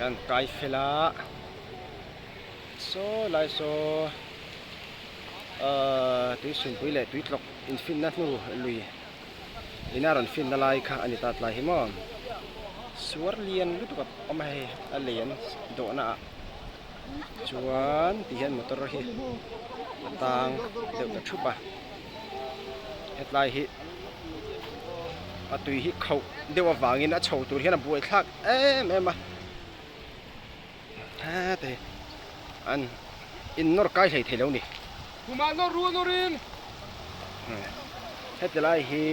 Kan kai fel a, saw lai saw ahh tui sunpui leh tui tlawk infinna hnu lui ina rawn finna lai kha a ni ta tlai hi maw suar lian lutuk a awm a hei a lei an dawhna ah chuan ti hian motor hi a tang deuh ta thup a hetlai hi a tui hi khauh deuh avangin a chho tur hian a buai thlak em em a heta hi an in nawr kai hlei thei lo ni heti lai hi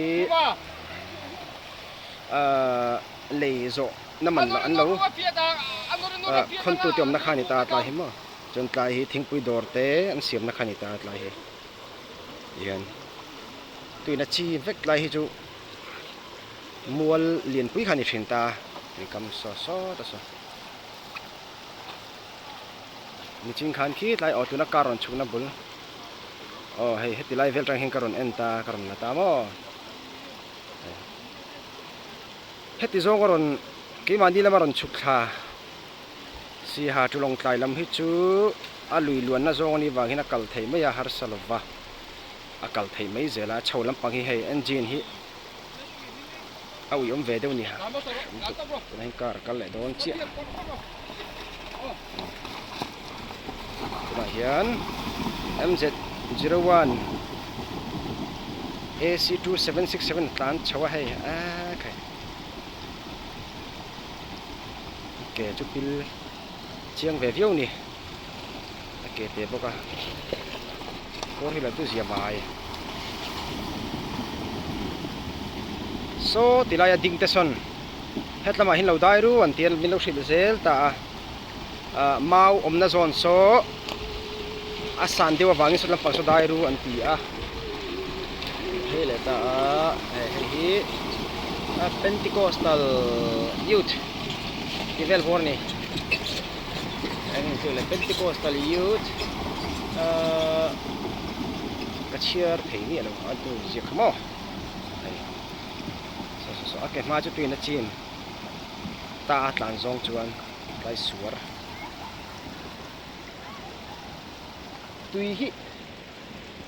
ahh lei zawh na man lah an lo ahh khawntu te awmna kha a ni ta tlai hi maw chuan tlai hi thingpui dawr te an siamna kha a ni ta tlai hi. Tihian tuina chi vek lai hi chu mual lianpui kha a ni thin ta tui kam saw sawt a saw. Nichin khan khi tlai aw tuna car rawn chhukna bul aw hei heti lai vel tang hian ka rawn en ta ka rawn la ta maw heti zawng a rawn keimahni lama rawn chhuk thla. Siha Tulawng tlai lam hi chu a lui luanna zawng a nih vang hian a kal thei mai a, harsa lova a kal theih mai zel a, a chho lampang hi hei engine hi a uiawm ve deuh a ni a, tunah hian car a kal leh dawn chiah tunah hian MZ 01 AC 2767 a tlan chho a hei aaa khai. Ke chu pil chiang ve viau a ni a ke te bawk a kawr hi lo chu zia mai saw ti laia ding te sawn hetlamah hian lo dai ru an tia min lo hrilh zel ta a ah mau awmna zawn saw a san deuh avangin saw lampang saw dai ru an ti a hei leh ta a hei hi Pentecostal youth tih vel bawr a ni eng chu le Pentecostal youth ahh ka chhiar thei miah lo a tu ziak kha maw hei saw saw saw a ke hma chu tuiin a chin ta a tlan zawng chuan. Tlai suar tui hi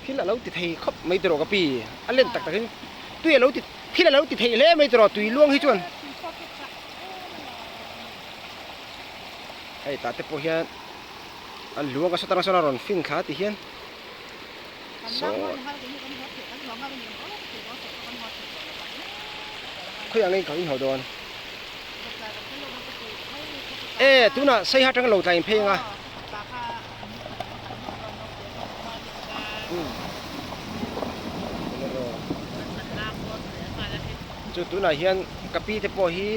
thil a lo ti thei khawp mai tiraw ka pi a len tak tak in tui a lo ti thil a lo ti thei hle mai tiraw tui luang hi chuan hei tah te pawh hian a luang a sawtah sawn a rawn fin thla ti hian saw khawiah nge ka inhaw dawn. E tunah Saiha atanga lo tlain phei anga. Chu tunah hian ka pi te pawh hi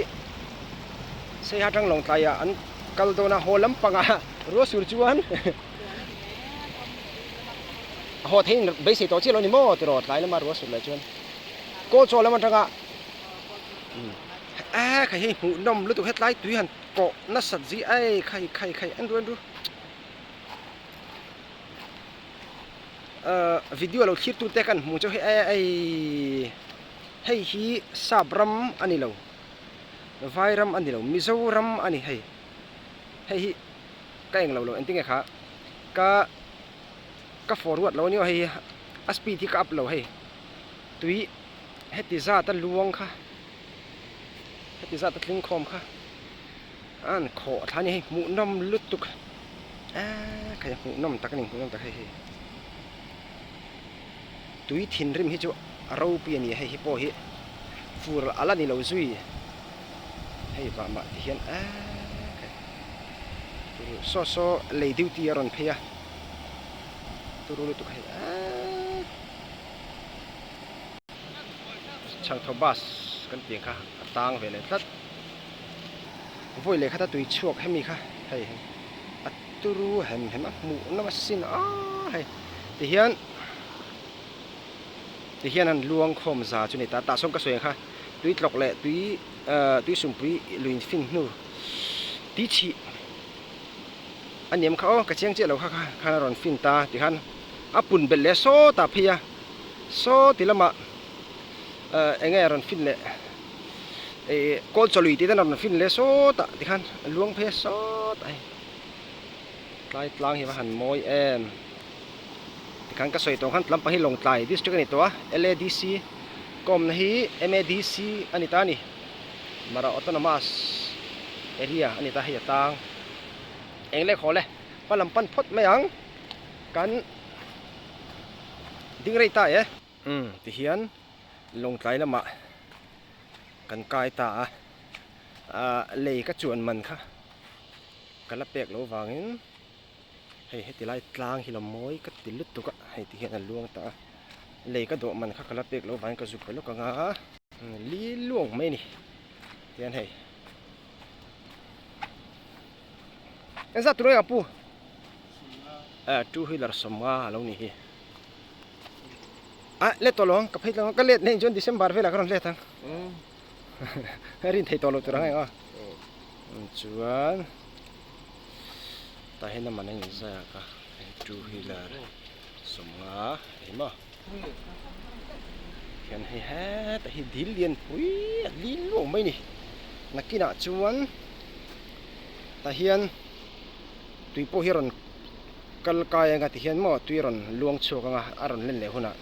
Saiha atang lawng tlaiah an kal dawn a haw lampangah ruah sur chuan haw theiin beisei tawh chiah lo a ni maw tiraw tlai lama ruah sur leh chuan kawl chaw lam atanga A khai hei hmuh nawm lutuk hetlai tui han kawh nasat zui ai khai khai khai en ru en ru ahh video lo thlir tute kan hmu chu hei ai hei hi sap ram a ni lo vai ram a ni lo mizoram a ni hei hei hi ka englo lo engtin nge kha ka ka forward lo a ni aw hei hi a speed hi ka up lo hei tui. Heti zat a luang kha heti zat a tling khawm kha a an khawh thla a ni hei hmuhnawm lutuk eee khai hmuhnawm tak a ni hmuhnawm tak hei hi tui thinrim hi chu a ropui a ni hei hi pawh hi fur a la ni lo zui hei vah mah ti hian eee khai saw saw lei duty a rawn phei a turu lutuk hei eee. Chhangthaw bus kan tih ang kha a tang ve leh tlat vawi leh khata tui chhuak hemi kha hei hei a turu hem hem a hmuh nawm asin a hei tihian tihian an luang khawm za chu ni ta tah sawn ka sawi ang kha tui tlawk leh tui ah tui sumpui lui fin hnu tui chhih a niam kha aw ka chiang chiah lo kha kha khan a rawn fin ta tikhan a pun belh leh sawtah phei a. Saw ti lamah eng nge rawn fin leh Ih kawl chawlui tih te an rawn fin leh sawtah tikhan a luang phei a sawtah hei tlai tlang hi va han mawi em tikhan ka sawi tawh khan tlam pahnih Lawngtlai district a ni tawh a L_A_D_C kawmna hi M_A_D_C a ni ta a ni Mara Autonomous area a ni ta hei a tang eng leh khaw le hma lam pan phawt mai ang kan ding rei ta e. Umm tihian Lawngtlai lamah kan kai ta a, ah lei ka chuan man kha ka la pek loh vangin hei heti lai tlang hi la mawi ka ti lutuk a, hei ti hian a luang ta a, lei ka dawh man kha ka la pek loh vangin ka zuk pe lawk ang a, li luang mai a ni tihian hei engzat tur nge ka pu? Ah two wheeler sawmnga a lo ni hi. Ah let tawh lo ang ka phei tlang ka let nei chuan December velah ka rawn let ang rin thei tawh lo tur ang eng a chuan tah hian a man a inziak a two wheeler sawmnga eng maw hian hei hetah hi dil lian pui a lil luau mai a ni nakinah chuan tah hian tui pawh hi a rawn. Kal kai anga ti hian maw tui a rawn luang chhuak anga a rawn len leh hunah.